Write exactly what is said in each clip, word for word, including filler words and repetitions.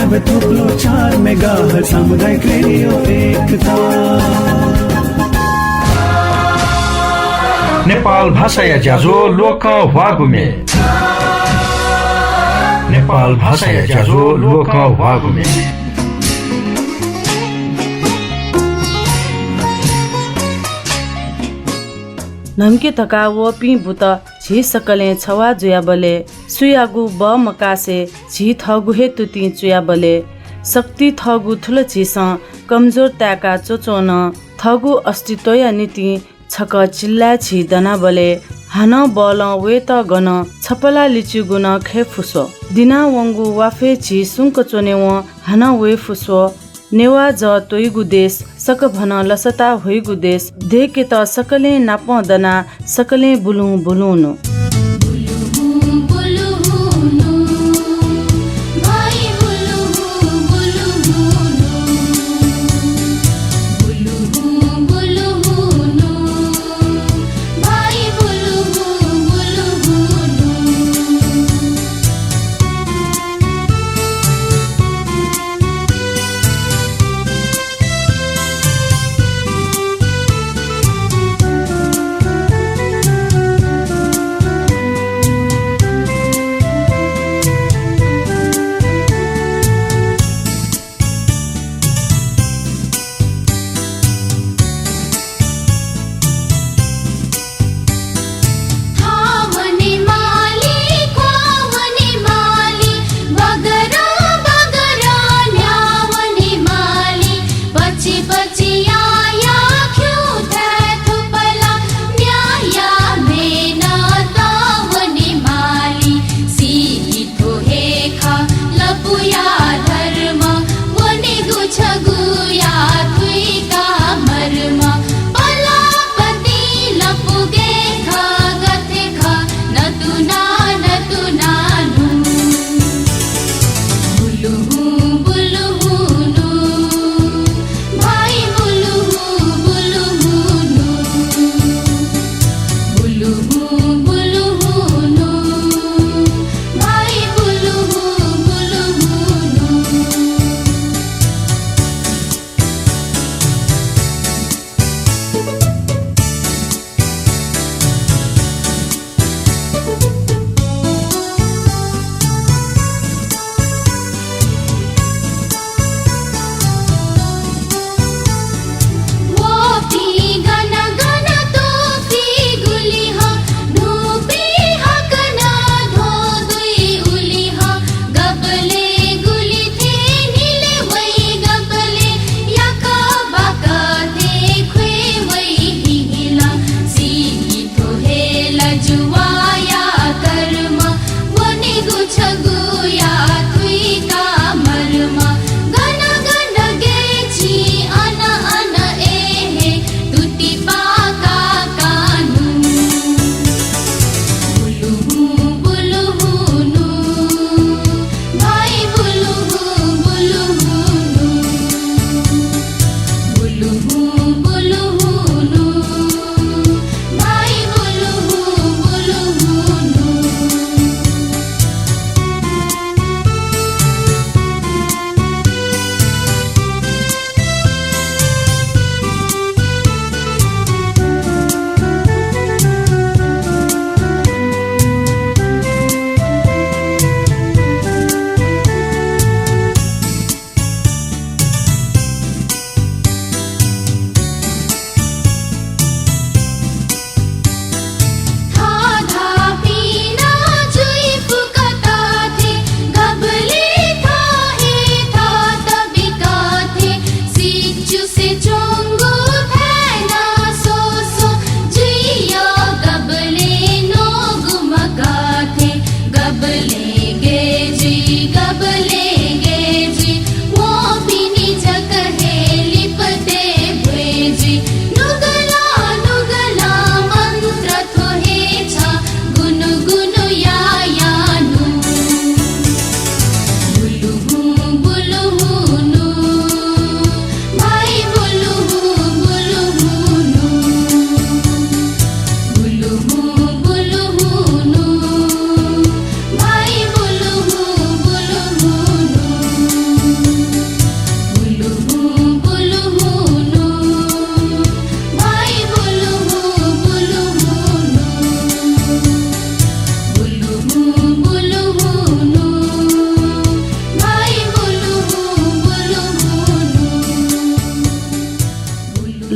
थुप्लो चार मेगाहर्ट्ज सामुदायिक रेडियो एकता। नेपाल भाषाया ज्याझ्वः ल्वकं ह्वाःगु म्ये। नेपाल भाषाया ज्याझ्वः ल्वकं ह्वाःगु म्ये। न्हंके धकाः वःपिं बुत झी सकलें छवाः जुयाबलय्, सुयागु बः मकासे झी थःगु हे तुतिं चुयाबलय्, शक्ति थःगु थुल झीसं कमजोर ताय्‌का च्वच्वं नं थःगु अस्तित्वया निंतिं छकः चिल्लाय् झी दनाबलय्, हानं बलं वयेत गनं छपला लिच्युगु नं खये फुस्वः। दिनावंगु वाफय् झी सुंक च्वनेवं हानं वये फुस्वः। नेवाः जः त्वइगु देश, सकभनं लसता ह्वइगु देश, दय्‌केत सकलें नापं दनाः सकलें बुलुहुँ बुलुहुँ नु।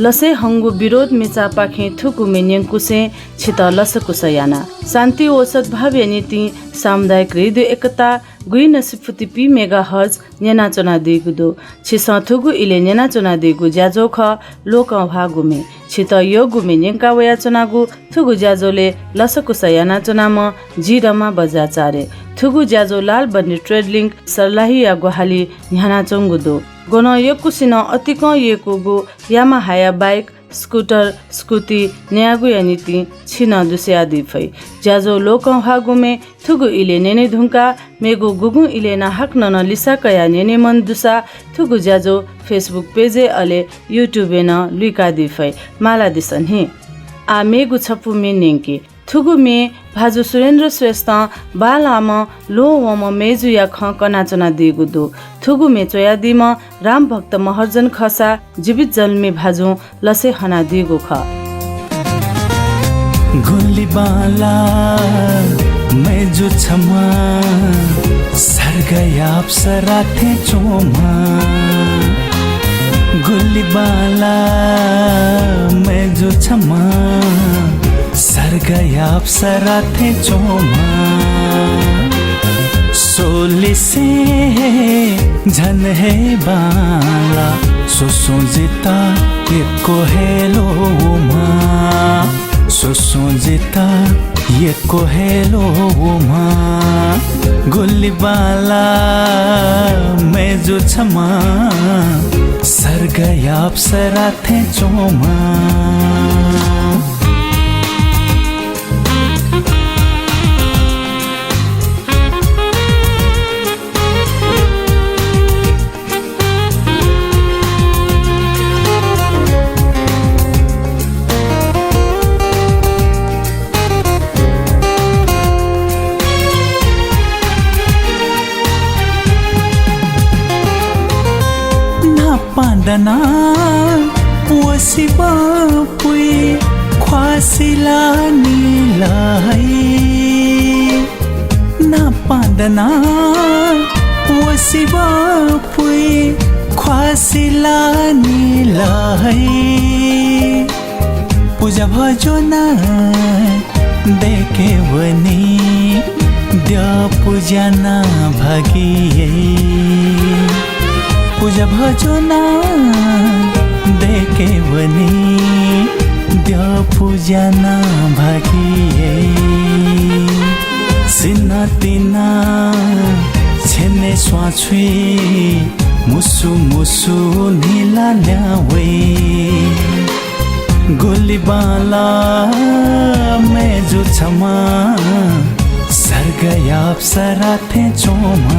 लसय् हंगु विरोध मिचापाखें थुगु म्ये न्यंकुसें छितः लसकुस याना। शान्ति व सद्भावया निंतिं सामुदायिक रेडियो एकता गुइनसिफुतिपी मेगाहर्ज न्यनाच्वनादीगु दु। छिसं थुगु इलय् न्यनाच्वनादीगु ज्याझ्वः खः लोकंह्वाःगु म्ये। छितः यःगु म्ये न्यंका वयाच्वनागु थुगु ज्याझ्वलय् लसकुस यानाच्वनाम्ह जि रमा बज्राचार्य। थुगु ज्याझ्वः लालबन्दी ट्रेड लिंक सर्लाहीया ग्वाहालिं न्ह्यानाच्वंगु दु। गनं यक्वसिनं अतिकं यय्कूगु यामाहाया बाइक, स्कुटर, स्कुटी नयागुया निंतिं छिं नं दुस्यादी फइ। ज्याझ्वः लोकंह्वाःगु म्ये थुगु इलय् न्यने धुंकाः मेगु गुगुं इलय् नं हाकनं नं लिसा कयाः न्यने मन दुसा थुगु ज्याझ्वः Facebook पेजय् अले YouTube-य् नं लुइकादी फइ। मालादिसँ नि। आः मेगु छपु म्ये न्यंकि। थुगु म्ये भाजु सुरेन्द्र श्रेष्ठं बांलाःम्ह ल्वहंवंम्ह मय्जुया खँ कनाच्वनादीगु दु। थुगु म्ये च्वयादीम्ह रामभक्त महर्जन खःसा जीवित जल्मी भाजुं लसय् हनादीगु खः। गुलि बांलाः मय्जु छम्ह सर्गया अप्सरा थें च्वंम्ह। गुलि बांलाः मय्जु छम्ह सर्गया अप्सरा थें च्वंम्ह। स्वलिसे हे झन हे बांलाः, स्वस्वं जितः यक्व हे ल्वःम्ह। स्वस्वं जितः यक्व हे ल्वःम्ह। गुलि बांलाः मय्जु छम्ह सर्गया अप्सरा थें च्वंम्ह। न्हापां दनाः व सिबः पुइ ख्वासिला निल है। न्हापां दनाः व सिबः पुइ ख्वासिला निल है। पुजा भजन दय्के वनी द्यः पुज्याना भागियै। पुजा भजन दय्के वनी द्यः पुज्याना भागियै। सिनातिना छेनय् स्वां छुइ मुसु मुसु न्हिला न्ह्याः वइ। गुलि बांलाः मय्जु छम्ह सर्गया अप्सरा थें च्वंम्ह।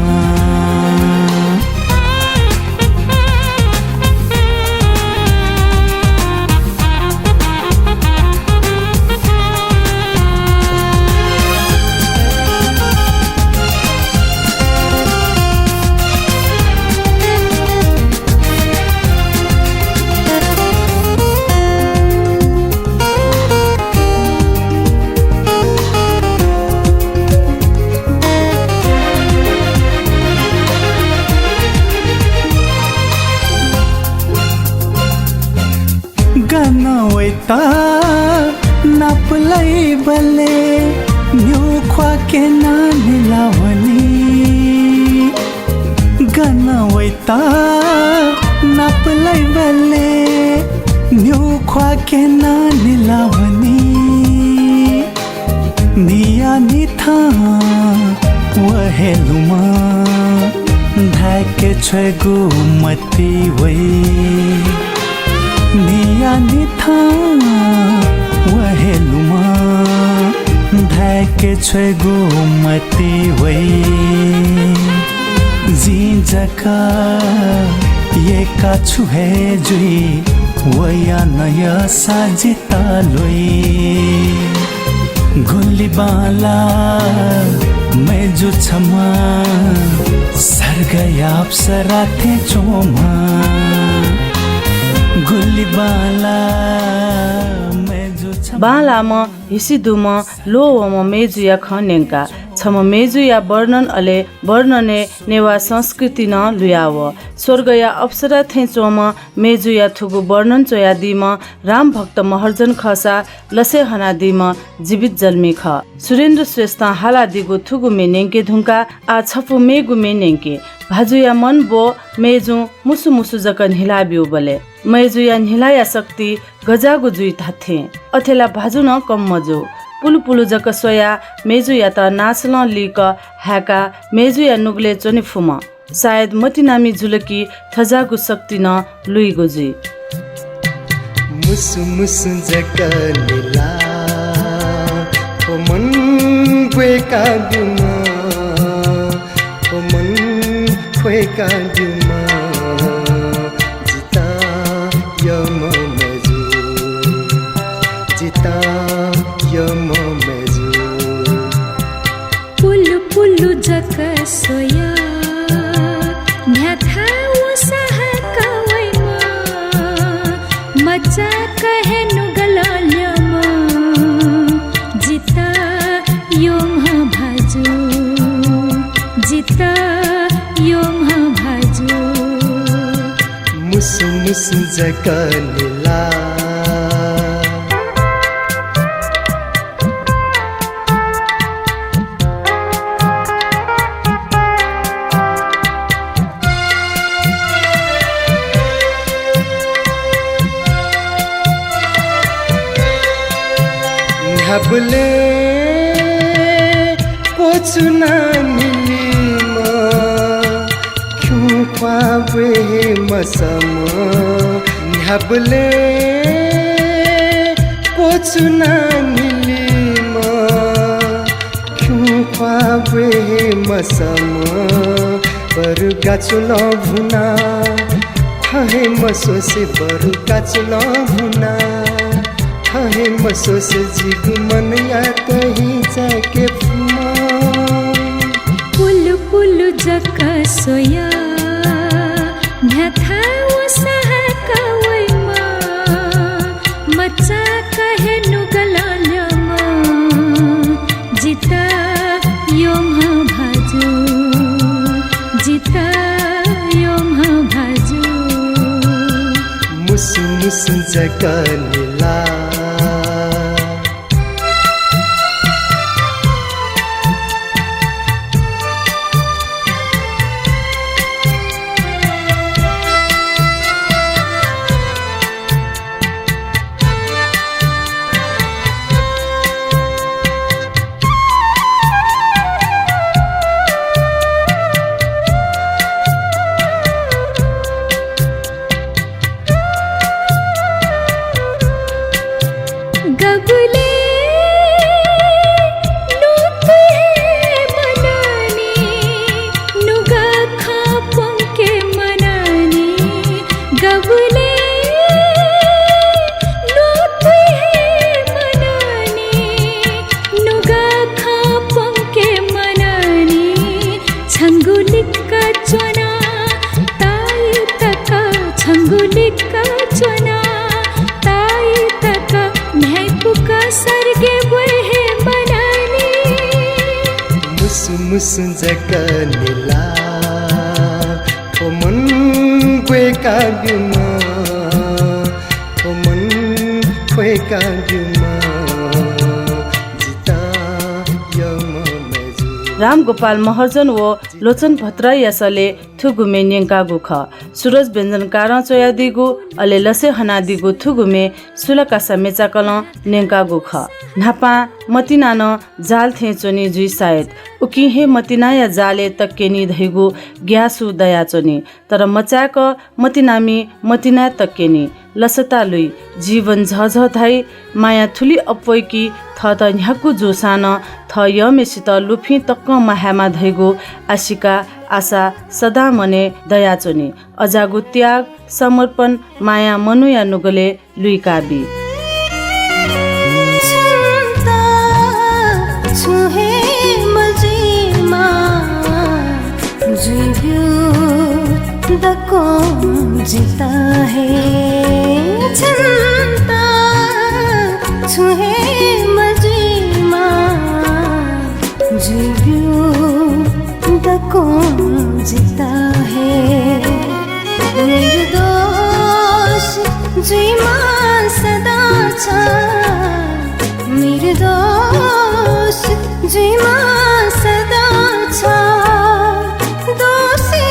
गनं वइत नापलाइबलय् न्ह्यू ख्वाः क्यनाः न्हिला वनी। गनं वइत नापलाइबलय् न्ह्यू ख्वाः क्यनाः न्हिला वनी। न्हिया न्हिथां व हे लुमं धाय्के छ्वयेगु मतिइ वइ। न्हिया न्हिथां व हे लुमं धाय्के छ्वयेगु मतिइ वइ। जिं जक यय्काः छु हे जुइ, वया नयःसा जितः ल्वइ। गुलि बांलाः मय्जु छम्ह सर्गया अप्सरा थें च्वंम्ह। गुलि बांलाः मय्जु बांलाःम्ह हिसि दुम्ह ल्वःवंम्ह मय्जुया खँ न्यंका। छम्ह मय्जुया वर्णन अले वर्णनय् नेवाः संस्कृति नं लुया वः। स्वर्गया अप्सरा थें च्वंम्ह मय्जुया थुगु वर्णन च्वयादीम्ह रामभक्त महर्जन खःसा लसय् हनादीम्ह जीवित जल्मी खः। सुरेन्द्र श्रेष्ठं हालादीगु थुगु म्ये न्यंके धुंकाः आः छपु मेगु म्ये न्यंके। भाजुया मन ब्व मय्जुं मुसु मुसु जक न्हिला ब्यूबलय् मय्जुया न्हिलाया शक्ति गज्याःगु जुइ धात्थें। अथे ला भाजु नं कम मजू। पुलुपुलु जक स्वयाः मय्जुयात नासलं लिक हाय्काः मय्जुया नुगलय् च्वने फुम्ह। सायद मतिनामि जुल कि थज्याःगु शक्ति नं लुइगु जुइ। मुसु मुसु जक न्हिला, ओ मन ब्वय्का ब्यूम्ह, ओ मन ख्वय्का ब्यूम्ह, जितः यःम्ह मय्जु, जितः यःम्ह मय्जु। पुलु पुलु जक स्वया, न्ह्याथाय् वसाः का वइम्ह, मचाक हे नुगलं ल्यःम्ह, जितः यःम्ह भाजु, जितः यःम्ह भाजु। मुसु मुसु जक न्हिला। न्ह्याबलें क्वछुना निलिम्ह, खिउँख्वाः ब्वये हे मसःम्ह। न्ह्याबलें क्वछुना निलिम्ह, खिउँख्वाः ब्वये हे मसःम्ह। बरु गाछुलं भुना, थः हे मस्वसे बरु गाछुलं भुना, थः हे मस्वसे जिगु मनयात हिचाय्के फुम्ह। पुलु पुलु जक स्वया, न्ह्याथाय् वसाः का वइम्ह, मचाक हे नुगलं ल्यःम्ह, जितः यःम्ह भाजु, जितः यःम्ह भाजु। मुसु मुसु जक न्हिला। गबलें ल्वःतुइ हे मनानि, नुगः खँ प्वंके मनानि। गबलें ल्वःतुइ हे मनानि, नुगः खँ प्वंके मनानि। छंगु लिक्क च्वना ताइ तक, छंगु लिक्क च्वना ताइ तक, न्ह्याइपुक सर्गे ब्वये हे मनानि। मुसु मुसु जक न्हिला, थ्व मन ब्वय्का ब्यूम्ह, थ्व मन ख्वय्का ब्यूम्ह, जितः यःम्ह मय्जु। रामगोपाल महर्जन व लोचन भट्टराईया सलय् थुगु म्ये न्यंकागु खः। सुरज व्यञ्जनकारं च्वयादीगु, अले लसय् हनादीगु थुगु म्ये सुलाकासा मेचाकलं न्यंकागु खः। न्हापां मतिना नं जाल थें च्वनी जुइ सायद। उकिं हे मतिनाया जालय् तक्यनी धइगु ग्यासु दयाच्वनी। तर मचाय्क मतिनामि मतिनाय् तक्यनी। लसता लुइ, जीवन झःझः धाइ, माया थुलि अप्वय्की, थःत न्ह्यागु जूसां नं थः यःम्हेसित लुफिं तकं महायेमा धइगु आशिका, आशा सदां मनय् दयाच्वनी। अज्याःगु त्याग, समर्पण, माया मनूया नुगलय् लुइका बी। छन्त छुं हे मजुइमा जुइब्यु दक्वं जितः हे। छन्त छुं हे मजुइमा, जुइब्यू दक्वं जितः हे। निर्दोष जुइमा सदा छ, निर्दोष जुइमा सदा छ। दोषी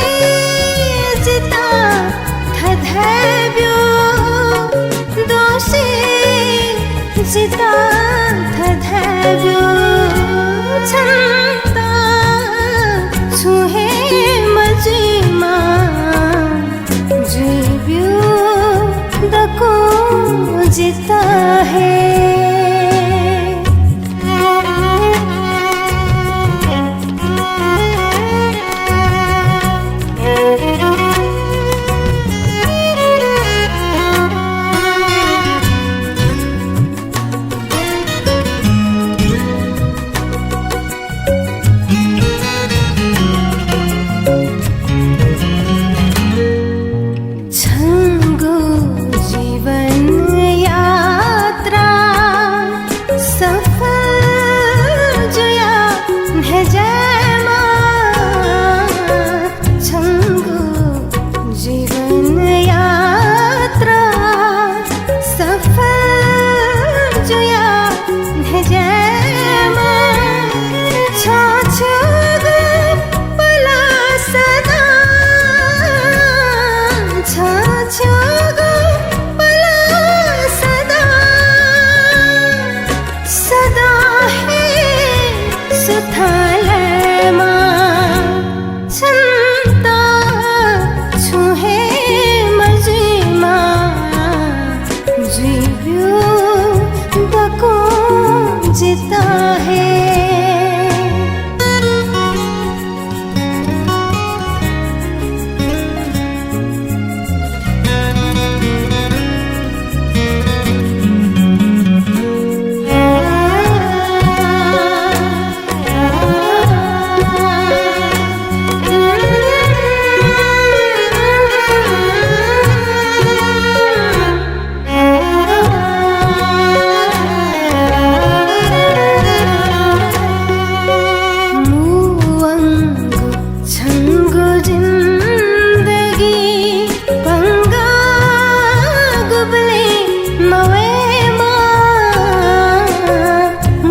जितः थधयाब्यू, दोषी जितः थधयाब्यू, छन्त छुं हे मजुइमा, जुइब्यू दक्वं जितः हे। छंगु जीवन यात्रा सफल जुया न्ह्यज्यायेमा। छंगु जीवन यात्रा सफल जुया न्ह्यज्यायेमा। छछुगु पला सदा, छछुगु पला सदा, सदा हे सुथालयेमा। छन्त छुं हे मजुइमा, जुइब्यू दक्वं जितः हे। मुवंगु छंगु जिन्दगी पंगा गुबलें मवयेमा।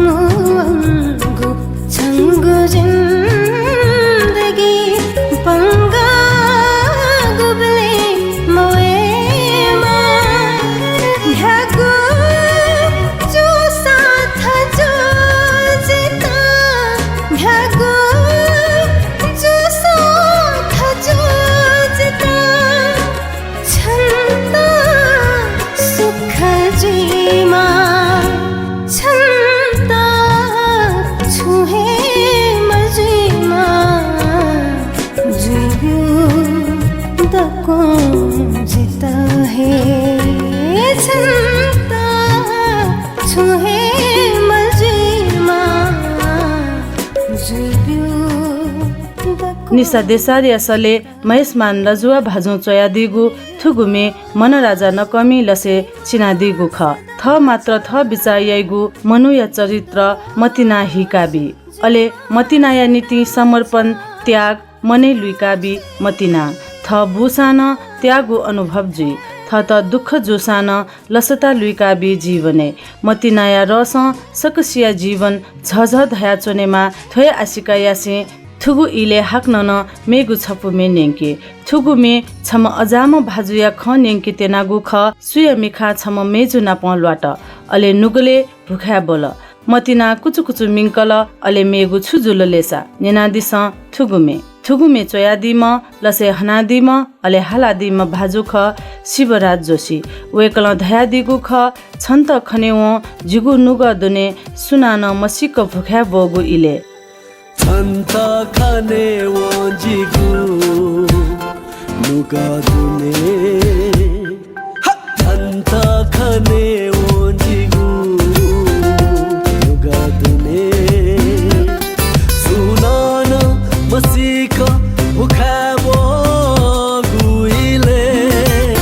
मुवंगु छंगु जिन्दगी पंगा गुबलें मवयेमा। न्ह्यागु जूसां थज्वः जितः, न्ह्यागु जूसां थज्वः जितः। छन्त सुख जुइमा, छन्त छुं हे मजुइमा, जुइब्यू दक्वं जितः हे। छन्त छुं हे मजुइमा, जुइब्यू दक्वं। निशा देसारया सलय् महेशमान लजुवा भाजुं च्वयादीगु थुगु म्ये मनराजा नकःमिं लसय् चिनादीगु खः। थः मात्र थः बिचाः याइगु मनूया चरित्र मतिनां हीकाबी। अले मतिनाया निंतिं समर्पण, त्याग मनय् लुइकाबी मतिनां। थः बूसां नं त्यागगु अनुभव जुइ। थःत दुःख जूसां नं लसता लुइकाबी जीवनय्। मतिनाया रसं सकसिया जीवन झःझः धयाच्वनेमा, थ्व हे आशिका यासें थुगु इलय् हाकनं नं मेगु छपु म्ये न्यंके। थुगु म्ये छम्ह अजाःम्ह भाजुया खँ न्यंके त्यनागु खः। सुया मिखां छम्ह मेजु नाप ल्वात, अले नुगलय् भुखाय् ब्वल। मतिनां कुचुकुचु मिंकल, अले मेगु छु जुल लय्सा? न्यनादिसँ थुगु म्ये। थुगु म्ये च्वयादीम्ह, लसय् हनादीम्ह, अले हालादीम्ह भाजु खः शिवराज जोशी। वय्कलं धयादीगु खः, छन्त खनेवं जिगु नुगः दुने सुनानं मसीक भुखाय् ब्वःगु इलय्। छन्त खनेवं जिगु नुगः दुने, ह! छन्त खनेवं जिगु नुगः दुने, सुनानं मसीक भुखाय् ब्वःगु इलय्।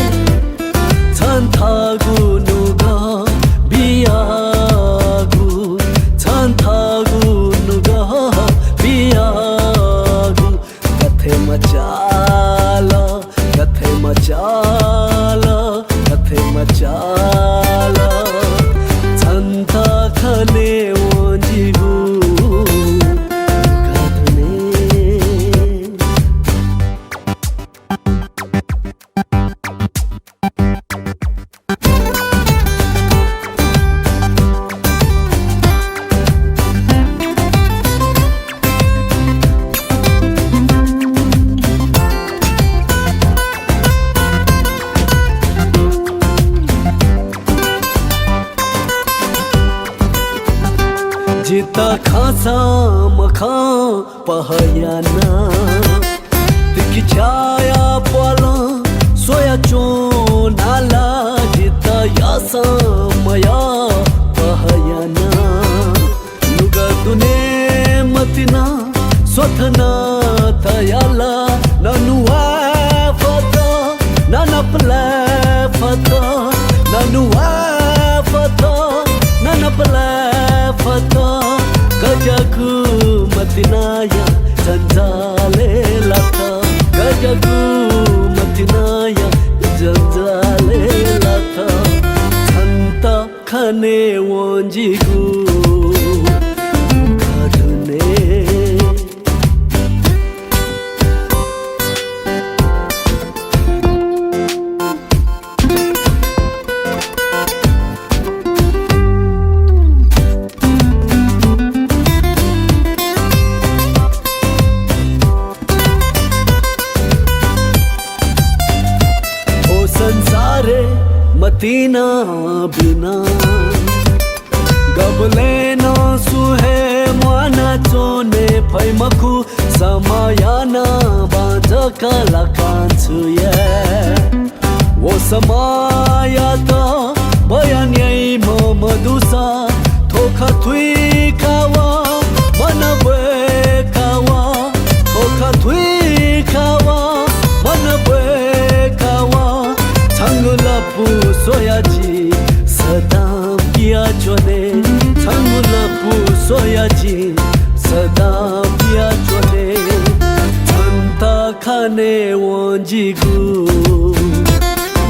छन्त थःगु नुगः बिया पहयाना तिकिछाया प्वालं स्वयाच्वना ला जितः यासं मयाः पहयाना। नुगः दुने मतिना स्वथना तयाला ननुवा फत ननपला फत ननुवा फत ननपला फत। गज्यागु मतिनाया जन्जालय् लात। गज्यागु मतिनाया जन्जालय् लात। छन्त खने वं जिगु दुःख दुने। ओ संसारय् मतिना बिना गबलें नं सुं हे म्वानाच्वने फइ मखु। समयं नं बांजक लाकां छु याये। व समययात बयान याइम्ह मदुसा थ्व खँ थुइकावं मन ब्वय्कावं थ्व खँ थुइकावं मन ब्वय्कावं छंगु लँपु स्वयाः जिं सदां पियाच्वने। छंगु लँपु स्वयाः जिं सदां पियाच्वने। छन्त खने वं जिगु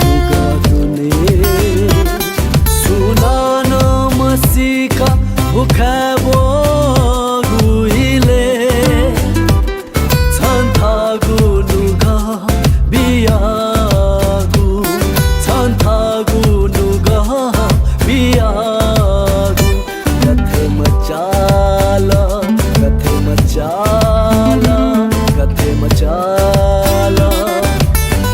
नुगः दुने। सुनानं मसीक भुखाय् ब्वःगु इलय् छन्थागु नुगः बियागु, छन्थागु नुगः बियागु। गथे मचाल, गथे मचाल, गथे मचाल,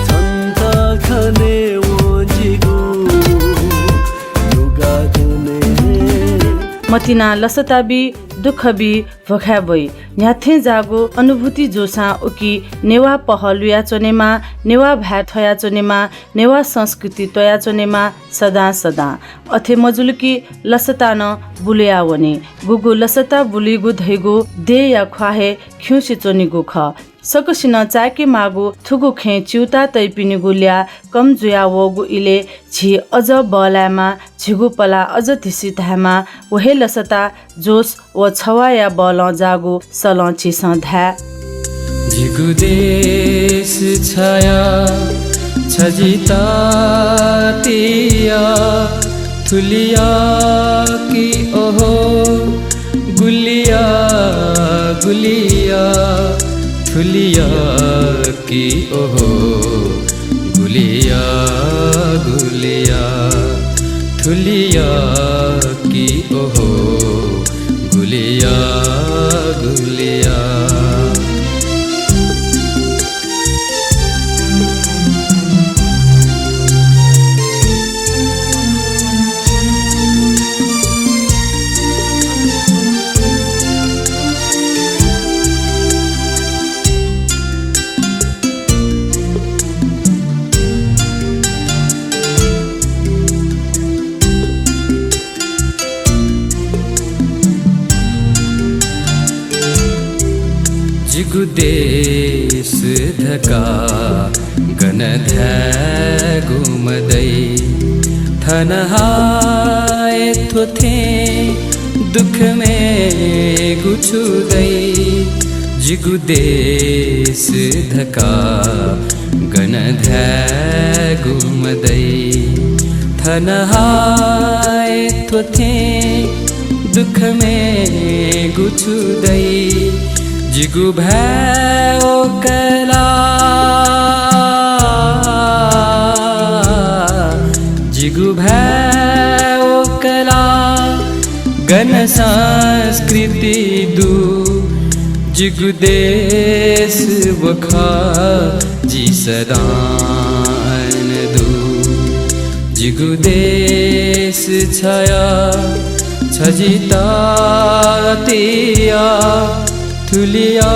छन्त खने वं जिगु नुगः दुने। मतिना लसता बी, दुःख बी, भुखाय् ब्वइ। न्ह्याथें जाःगु अनुभूति जूसां उकी नेवाः पहः लुयाच्वनेमा, नेवाः भाय् थ्वयाच्वनेमा, नेवाः संस्कृति त्वयाच्वनेमा सदां सदां। अथे मजुल कि लसता नं बुलुया वनी। गुगु लसता बुलीगु धइगु देय्‌या ख्वाः हे खिउँसे च्वनीगु खः। सकसिनं चाय्‌के माःगु थुगु खँय् च्यूताः तइपिनिगु ल्याः कम जुया वःगु इलय् झी अझ बहलायेमा, झीगु पलाः अझ धिसि धायेमा, व हे लसता, जोश व छवाःया बलं जाःगु सलं झीसं धाये। जिगु देश छया, छ जि तातिया, थुलिया कि ओहो, गुलिया, गुलिया, थुलिया कि ओहो, गुलिया, गुलिया, थुलिया कि ओहो, गुलिया, गुलिया। जिगु देश धकाः गन धायेगु मदइ। थन हाय थ्व थें दुःख मेगु छु दइ। जिगु देश धकाः गन धायेगु मदइ। थन हाय थ्व थें दुःख मेगु छु दइ। जिगु भाय् ओकला, जिगु भाय् ओकला, गन संस्कृति दु। जिगु देश व खः जि सदां दु। जिगु देश छया, छ जि तातिया, थुलिया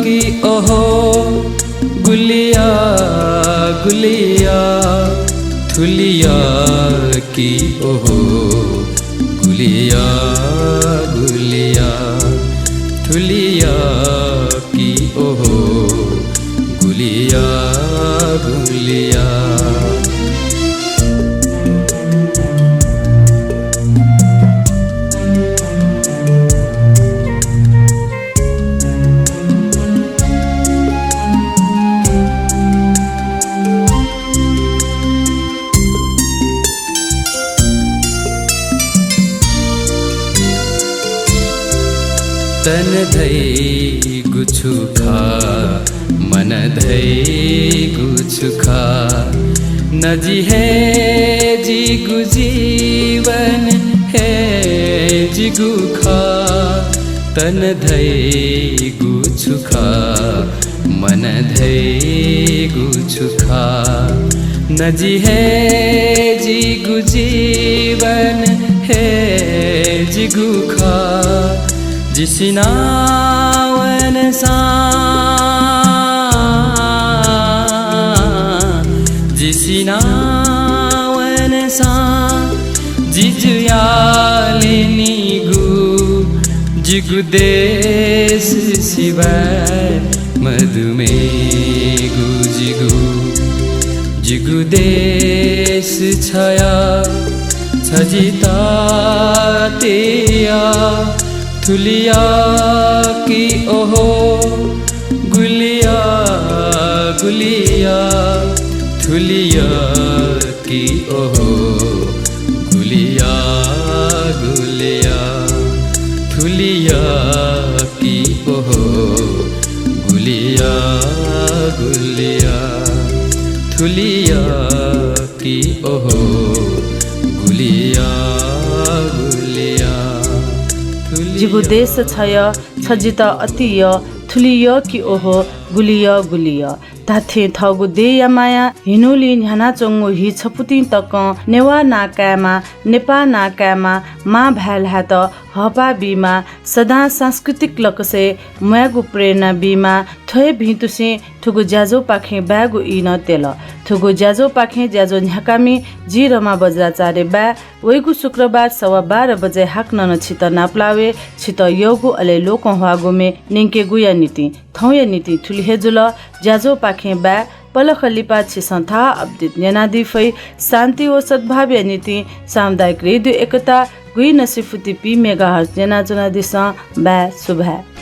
कि ओहो, गुलिया, गुलिया, थुलिया कि ओहो, गुलिया, गुलिया, थुलिया कि ओहो, गुलिया, गुलिया। तन धइगु छु खः, मन धइगु छु खः, न जि हे जिगु जीवन हे जिगु खः। तन धइगु छु खः, मन धइगु छु खः, न जि हे जिगु जीवन हे जिगु खः। जि सिनावनसां, जि सिनावनसां, जि जुयाः ल्यनीगु जिगु देश सिवाय् मदुम्हेगु जिगु, जिगु देश छया छ जितः तिया। थुलिया कि ओहो, गुलिया, गुलिया, थुलिया कि ओहो, गुलिया, गुलिया, थुलिया कि ओहो, गुलिया, गुलिया, थुलिया कि ओहो, गुलिया, गुलिया, थुलिया। जिगु देश छया छ जितः अति यः, थुलिया कि ओहो, गुलिया, गुलिया। धात्थें थःगु देय्‌या मायां हिन्हुलिं न्ह्यानाच्वंगु हि छपुतिं तकं नेवाः नां कायेमाः, नेपाः नां कायेमाः, मां भाय् ल्हायेत हःपाः बीमाः, सदां सांस्कृतिक लकसय् म्वायेगु प्रेरणा बीमाः। थ्व हे भिंतुसें थुगु ज्याझ्वःपाखें बायेगु ई नं त्यल। थुगु ज्याझ्वःपाखें ज्याझ्वः न्ह्याकामि जि रमा बज्राचार्य बाय्। वइगु शुक्रबार सवा बाह्र बजे हाकनं नं छितः नापलाः वये। छितः यःगु अले लोकंह्वाःगु म्ये न्यंकेगुया निंतिं थौंया निंतिं थुलि हे जुल। ज्याझ्वःपाखें बाय्। पलख लिपा छिसं थाहां update न्यनादी फइ। शान्ति व सद्भावया निंतिं सामुदायिक रेडियो एकता गुइनसे फुति पी megahertz न्यनाच्वनादिसँ। बाय्, सुभाय्।